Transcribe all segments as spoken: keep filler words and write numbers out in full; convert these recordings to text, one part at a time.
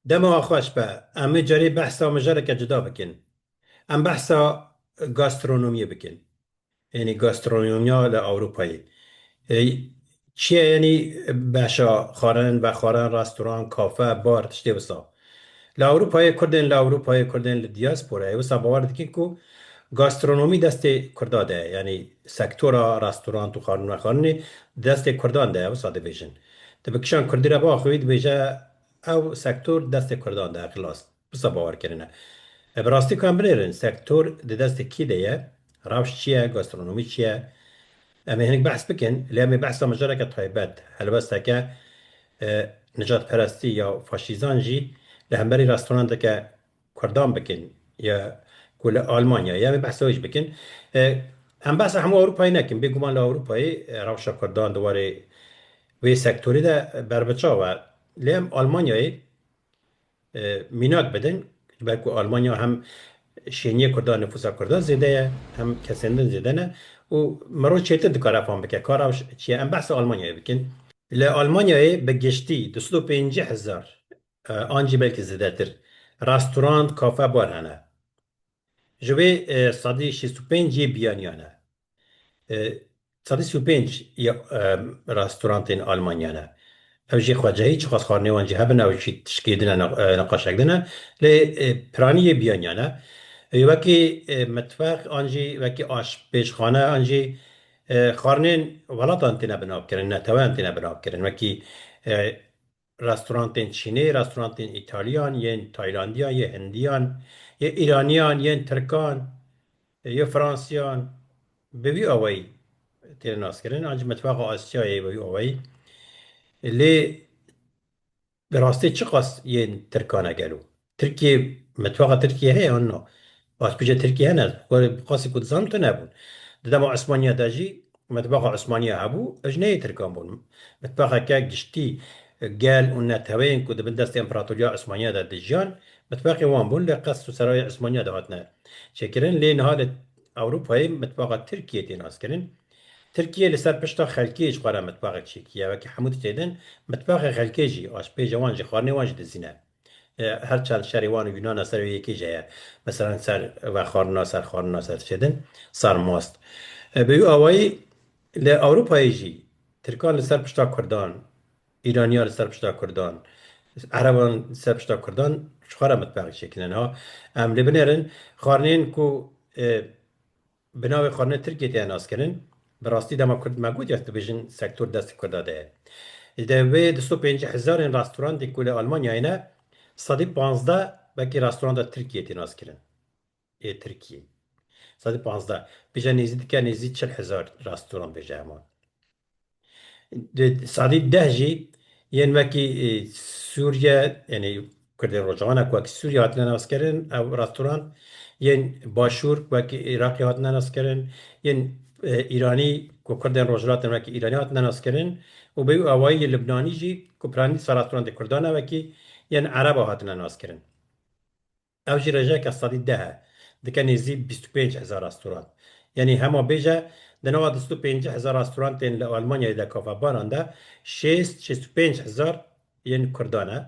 Dema xweş be, em ê carê behsa mijareke cuda bikin. Em behsa gastronomiyê bikin. Yanî gastronomiya li Ewropayê. E, çi ye yanî beşa xwarin, vexwarin, restoran, kafe, bar, tiştê wisa. Li Ewropayê Kurdên, li Ewropayê Kurdên li diasporayê wisa bawer dikin ku gastronomî destê Kurda de ye. Yanî sektora restoran û xwarin vexwarinê destê Kurdan de ye, wisa dibêjin. Tu bi kişan Kurdî re biaxivî dibêje ew sektor destê Kurdan de ye, xilas. Wisa bawer kirine. E, bi rastî ku em binêrin, sektor di destê kî de ye? Rewş çi ye? Gastronomî çi ye? Em ê hinek behs bikin, lê em ê behsa mijareke taybet, helwesteke, e, nijadperestî ya faşîzan jî li hemberî restoranteke Kurdan bikin, ya ku li Almanya ye, em ê behsa wê jî bikin. E, em behsa hemû Ewropayê nekin, bêguman li Ewropayê, e, rewşa Kurdan di warê wê sektorî de berbiçav e. Lê em Almanyayê e, mînak bidin. Ji ber ku Almanya hem şêniyê Kurda, nifûsa Kurda zêde ye, hem kesên din zêde ne. Û mirov çêtir dikare fam bike. Ka rewş çi ye? Em behsa Almanyayê bikin. Li Almanyayê bi giştî du sed û pêncî hezar, e, an jî belkî zêdetir, restoran, kafe, bar hene. Ji wê, e, sedî şêst û pênc yê biyaniyan e. E, sedî sî û pênc ya, e, restorantên Almanya ne. Ew jî xwecehî, çiqas xwarinê wan jî hebin, ew jî tişkê din e, ne-, e, niqaşek din e. Lê, e, piranî yê biyaniyan e. E, wekî, e, mitfex an jî wekî aşpêjxane an jî, e, xwarinên welatan têne binavkirin, neteweyan têne binavkirin. Wekî, e, restorantên Çînê, restorantên Îtalyan, yên Taylandiyan, yê Hindiyan, yê Îraniyan, yên Tirkan, yê Fransiyan, bi vî awayî têne naskirin. An jî mitbaxa Asyayê bi vî awayî. Lê bi rastî çiqas yên Tirkan e gelo? Tirkiye, mitbaxa Tirkiye heye an na? Aşpêja Tirkiye hene? Were bi qasî ku dizanim tune bûn. Di dema Osmaniya de jî mitbaxa Osmaniya hebû, ji neyê Tirkan bûn. Mitbaxeke giştî, gel û neteweyên ku di bin destê Împaratoriya Osmaniya de dijiyan, mitbaxê wan bûn, li qesr û serayê Osmaniya de hatine çêkirin. Lê niha li Ewropayê mitbaxa Tirkiye tê naskirin. Tirkiye li ser pişta xelkê ji xwe re mitbaxek çêkiye. Wekî hemû tiştê din, mitbaxê xelkê jî, aşpêja wan jî, xwarinê wan jî dizî ne. E, her çend şerê wan û Yunana ser wê yekê jî heye. Mesela ser vexwarina, ser xwarina, ser tiştê din, ser mast. E, bi wî awayî li Ewropayê jî Tirkan li ser pişta Kurdan, Îraniyan li ser pişta Kurdan, Ereban li ser pişta Kurdan ji xwe re mitbaxek çêkirine. Ha, em lê binêrin, xwarinên ku, e, bi navê xwarinê Tirkiyê tê naskirin. Bi rastî dema Kurd me got, ya dibêjin sektor destê Kurda de ye. Di vê du sed û pêncî hezarên restorantê ku li Almanyayê ne, sedî panzdeh wekî restoranta Tirkiyê tê naskirin. Ê Tirkiyê. Sedî panzdeh. Bêje nêzî dike, nêzî çil hezar restoran bêje heman. Di sedî deh jî yên wekî, e, Sûriye, yanî Kurdên Rojava ne ku wekî Sûriye hatine naskirin, ew restoran, yên Başûr ku wekî Iraqê hatine naskirin, yên, e, Îranî ku Kurdên Rojhilat in wekî Îranî hatine naskirin û bi wî awayî yê Libnanî jî ku piranî ser restorantê Kurdan e wekî yên Ereba hatine naskirin. Ew jî rêjeyeke sedî deh e. Dike nêzî bîst û pênc hezar restoran. Yanî hema bêje, di nava du sed û pêncî hezar restorantên li Almanyayê de, kafebaran de, şêst, şêst û pênc hezar yên Kurdan e.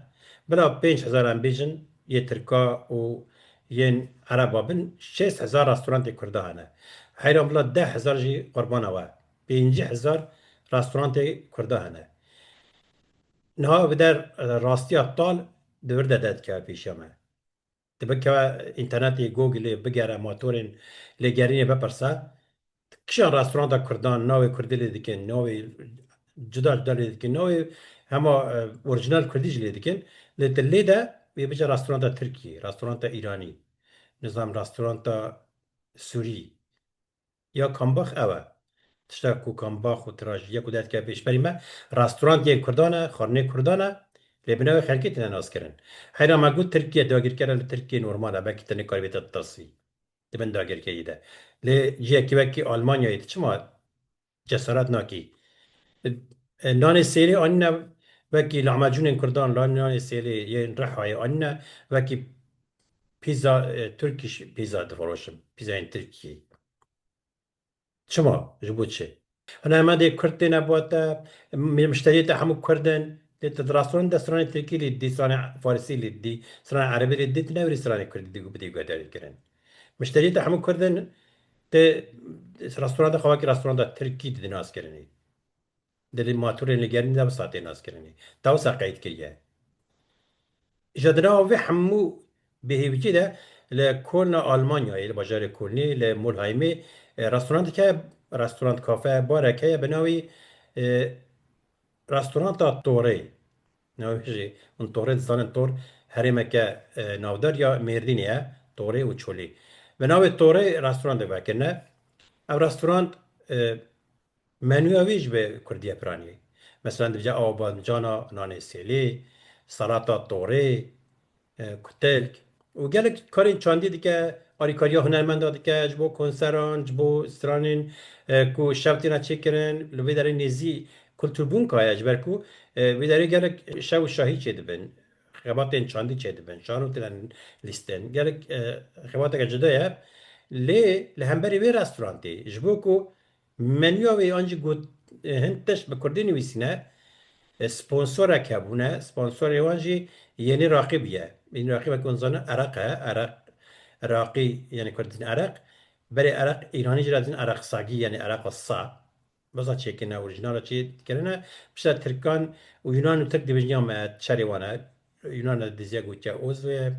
Bila pênc hezar em bêjin yê Tirka û yên Ereba bin, şêst hezar restorantê Kurda hene. Heyran bila deh hezar jî qurbana we. Pêncî hezar restorantê Kurda hene. Niha bi der, e, rastiya tal di vir de derdikeve pêşiya me. Tu bikeve înternetê, Googleê, bigere, motorên lêgerînê bipirse, kîjan restoranta Kurdan navê Kurdî lê dikin, navê cuda cuda lê dikin, navê hema, e, orîjinal Kurdî jî lê dikin. Lê tu lê de wê bice restoranta Tirkî, restoranta Îranî, nizam restoranta Sûrî. Ya kambax ew e. Tişta ku kambax û tirajî ye ku derdikeve pêşberî me, restorantiyên Kurdan e, xwarinê Kurdan e, lê bi navê xelkê têne naskirin. Heyra me got Tirkiye, dagirker e, li Tirkiye normal e, belkî tu nikarî bê te tirsî di bin dagirkeriyê de. Lê ciyekî wekî Almanyayê tu çima cesaret nakî? E, nanê sêrê anîne wekî lahmacûnên Kurdan, la-, nanê sêrê yên Rihayê anîne wekî pîza, e, Turkish pîza difiroşin, pîzayên Tirkiyê. Çima? Ji bo çi? Hina hema dê Kurd têne bo te, mi-, mişteriyê te hemû Kurd in, Tê tu di restoran de stranê tirkî lê dî, stranê farisî lê dî, stranê erebî lê dî, tu neverî stranê kurdî dî bidî guhdarîkirin. Mişteriyê te hemû kurd in, tê restoranda xwe wekî restoranda tirkî didî naskirinî. Dilê matûrên li gerîn de wisa tê naskirinî. Te wisa qeyd kiriye. Ji di nav vê hemû bêhêvîtî de li Kolna Almanyayê, li bajarê Kolnê, li Molheimê, e, restoranteke, restorant kafe, barek heye bi navê, e, Restoranta Torê. Navê jî, hûn Torê dizanin, Tor herêmeke, e, navdar ya Mêrdînê ye, Torê û Çolî. Bi navê Torê restorantê vekirine. Ev restorant, e, Menûya wê jî bi kurdî ye piranî. Mesela dibêje awa bancana, nanê sêlê, salata torê, e, kutelk û gelek karên çandî dike, alîkariya hunermenda dike, ji bo konseran, ji bo stranên, e, ku şev têne çêkirin, li vê derê nêzî kulturbûnka ye, ji ber ku, e, vê derê gelek şev û şahî çêdibin, xebatên çandî çêdibin, şano têne lîstin. Gelek, e, xebateke cuda ye. Lê li hemberî vê restorantê, ji bo ku Menüya wê an jî got, e, hin tişt bi kurdî nivîsîne, e, sponsorek hebûne. Sponsorê wan jî Yenî Raqîb ye. Yenî Raqîb, wek hûn zanin, ereq e. Ereq, raqî, yani kurd dizin ereq. Berê ereq, îranî jî re dizin ereq sagî, yani ereqa sa. Beza çêkirine, orîjinala çê dikirine. Piştre tirkan û yunan û tirk dibêjin ya me çerê wan e. Yunan diziya gotiye oz wê ye.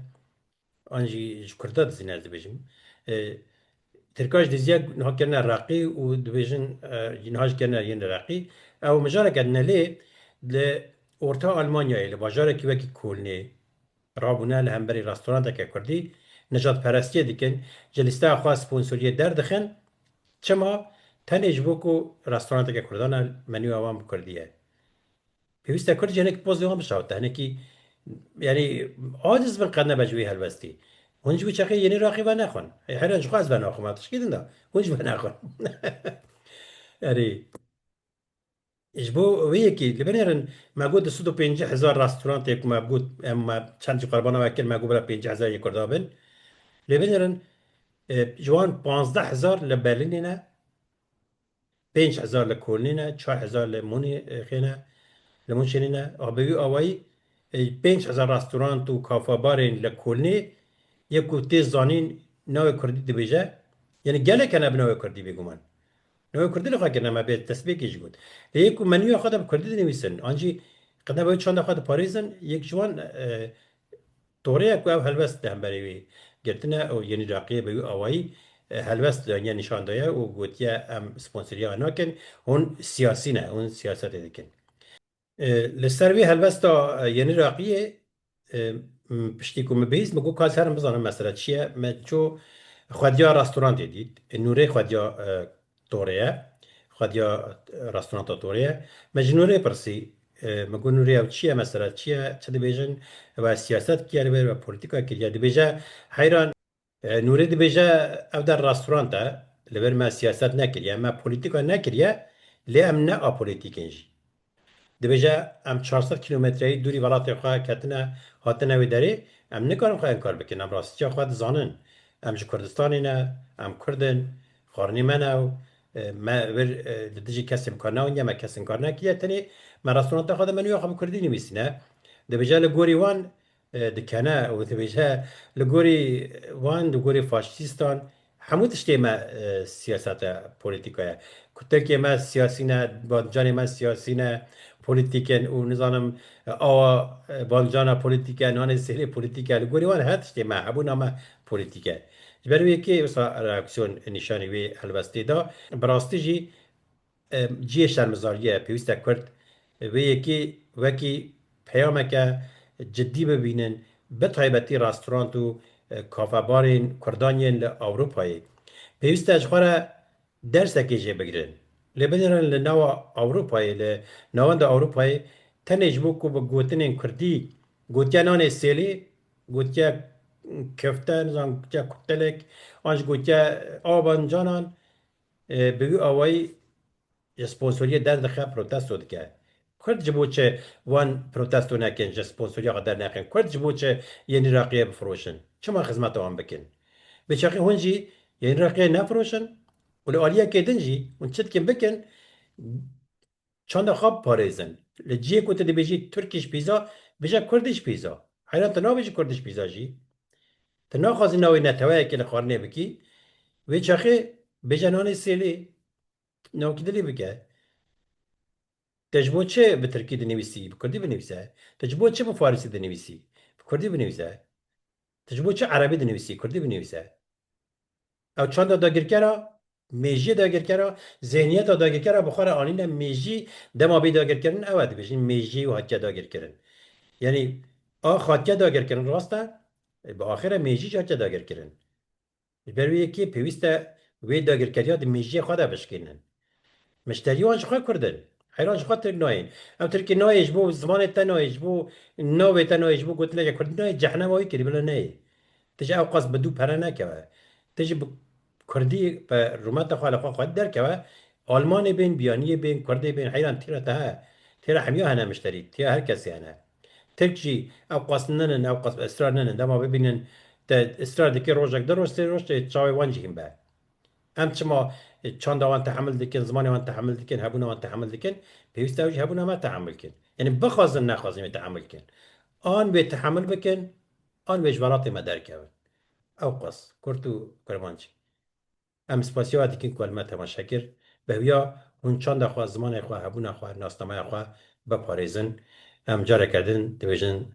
An jî ji kurda dizîne ez dibêjim. E, Tirka jî diziya niha kirine raqî û dibêjin, e, niha jî kirine yên raqî. Ew mijareke din e lê li orta Almanyayê, li bajarekî wekî Kolnê rabûne li hemberî restoranteke kurdî nijadperestiyê dikin, ji lîsteya xwe sponsoriyê derdixin. Çima? Tenê ji bo ku restoranteke kurdan e, menüya wan bi kurdî ye. Pêwîst e kurd jî hinek pozê wan bişawite. Hinekî, yanî, aciz bin qet nebe ji wî helbestî. Hûn ji wî çaxê Yenî Raqî venexwin. Ê, heyran ji xwe ez venaxwim, tişkî din de. Hûn jî venexwin. Erê. Ji bo wê yekê, li binêrin, me got du sed û pêncî hezar restorantê ku me got, em, me çend jî qurbana we kir, me got bila pêncî hezar yê kurda bin. Lê binêrin, e, ji wan panzdeh hezar li Berlînê ne, pênc hezar li Kolnê ne, çar hezar li Munîxê ne, li Munşenê ne. A bi wî awayî, e, pênc hezar restorant û kafabarên li Kolnê yê ku tê zanîn navê kurdî dibêje, yanî gelek hene bi navê kurdî bêguman. Navê kurdî li xwe kirine me bê destpêkê jî got. Lê yê ku menüya xwe de bi kurdî dinivîsin, an jî qedebe wê çanda xwe diparêzin, yek ji wan, e, Torê ye ku ev helwest di hemberî wî girtine û Yenî Raqiyê bi wî awayî, e, helwest daniye nîşan daye û gotiye, em sponsoriya nakin, hûn siyasî ne, hûn siyasetê dikin. E, li ser vê helwesta, e, Yenî Raqiyê, e, m, piştî ku min bihîst, min got, ka ez herim bizanim mesele çi ye. Me çû xwediya restorantê dît. E, Nûrê xwediya, e, Torê ye. Xwediya, e, restoranta Torê ye. Me ji Nûrê pirsî, e, min got, Nûrê, ew çi ye, mesele çi ye? Çi dibêjin? We siyaset kiriye li vê, we polîtîka kiriye? Dibêje, heyran, e, Nûrê dibêje, ev der restorant e, li vir me siyaset nekiriye, me polîtîka nekiriye, lê em ne apolitîk in jî. Dibêje, em çar sed kîlometreyî dûrî welatê xwe ketine, hatine wê derê, em nikarin xwe inkar bikin, em rastiya xwe dizanin. Em ji Kurdistanê ne, em Kurd in, xwarinê me ne, e, me vir, e, li dijî kesê bi kar neanîne, me kes inkar nekiriye, tenê me restoranta xwe de menûya xwe bi kurdî nivîsîne. Dibêje, li gorî wan, e, dikene û dibêje, li gorî wan, li gorî faşîstan, hemû tiştê me, e, siyaset e, polîtîka ye. Kutekê me siyasî ne, bancanê me siyasî ne, polîtîk in û nizanim, e, awa, e, bancana polîtîk e, nanê sêrê polîtîk e. Li gorî wan her tiştê me, hebûna me polîtîk e. Ji ber wê yekê wisa reaksiyon nîşanî wê helwestê da. Bi rastî jî, e, cihê şermizariyê ye. Pêwîst e Kurd, e, vê yekê wekî peyameke cidî bibînin, bi taybetî restorant û, e, kafebarên Kurdan yên li Ewropayê. Pêwîst e ji xwe re dersekê jê bigirin. Lê binêrin li nava Ewropayê, li navenda Ewropayê tenê ji bo ku bi gotinên Kurdî gotiye nanê sêlê, gotiye kefte, nizam, gotiye kutelek, an jî gotiye awa bancanan, e, bi wî awayî ji sponsoriyê derdixe, protesto dike. Kurd ji bo çi wan protesto nekin, ji sponsoriya xwe dernexin? Kurd ji bo çi Yenî Raqiyê bifiroşin? Çima xizmeta wan bikin? Bi çaxê hûn jî Yenî Raqiyê nefiroşin û li aliyekê din jî hûn çi dikin bikin, çanda xwe biparêzin. Li cihê ku tu dibêjî Turkish pizza, bêje Kurdish pizza. Heyran tu nabêjî Kurdish pizza jî. Tu naxwazî navê neteweyekê li xwarinê bikî. Wê çaxê bêje nanê sêlê. Navkî dilê bike. Te ji bo çi bi tirkî dinivîsî, bi kurdî binivîse? Te ji bo çi bi farisî dinivîsî, bi kurdî binivîse? Te ji bo çi erebî dinivîsî, kurdî binivîse? Ew çanda dagirkera, mêjiyê dagirkera, zihniyeta dagirkera bi xwe re anîne mêjî, dema bê dagirkirin, ew e dibêjin mêjî û hatiye dagirkirin. Yanî, ax hatiye dagirkirin, rast e? E, bi axê re mêjî jî hatiye dagirkirin. Ji ber wê yekê pêwîst e wê dagirkeriya di mêjiyê xwe de bişkînin. Mişterî wan ji xwe Kurd in. Heyran ji xwe Tirk nayên. Ew Tirkî nayê ji bo zimanê te nayê, ji bo navê te nayê, ji bo gotineke Kurdî nayê, cehnema wî kirî bila neyê. Tu ji ew qas bi dû pere nekeve. Tu ji bi Kurdî bi rûmeta xwe li xwe xwe derkeve. Almanê bên, biyaniyê bên, Kurdê bên, heyran tîra te he. Têra hemiya hene mişterî, têra her kesê hene. Tirk jî ew qas ninin, ew qas bi israr ninin. Dema bibînin te israr dikî rojek du roj, sê roj tê çavê wan jî hîn be. Em çima, e, çanda wan tehemil dikin, zimanê wan tehemil dikin, hebûna wan tehemil dikin, pêwîst e ew jî hebûna me tehemil kin. Yanî bixwazin nexwazin wê tehemil kin. An wê tehemil bikin, an wê ji welatê me derkevin. Ew qas, kurt û kurmanc. Em spasiya we dikin ku li me temaşe kir. Bi hêviya hûn çanda xwe, zimanê xwe, hebûna xwe, nasnameya xwe biparêzin. Em careke din dibêjin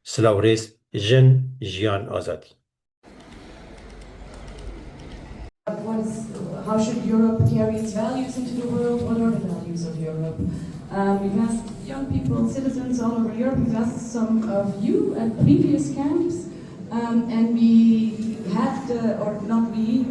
silav û rêz, jin, jiyan, azadî. What is, how should Europe carry its values into the world? What are the values of Europe? Um, we've asked young people, citizens all over Europe, we've asked some of you at previous camps, um, and we had, uh, or not we,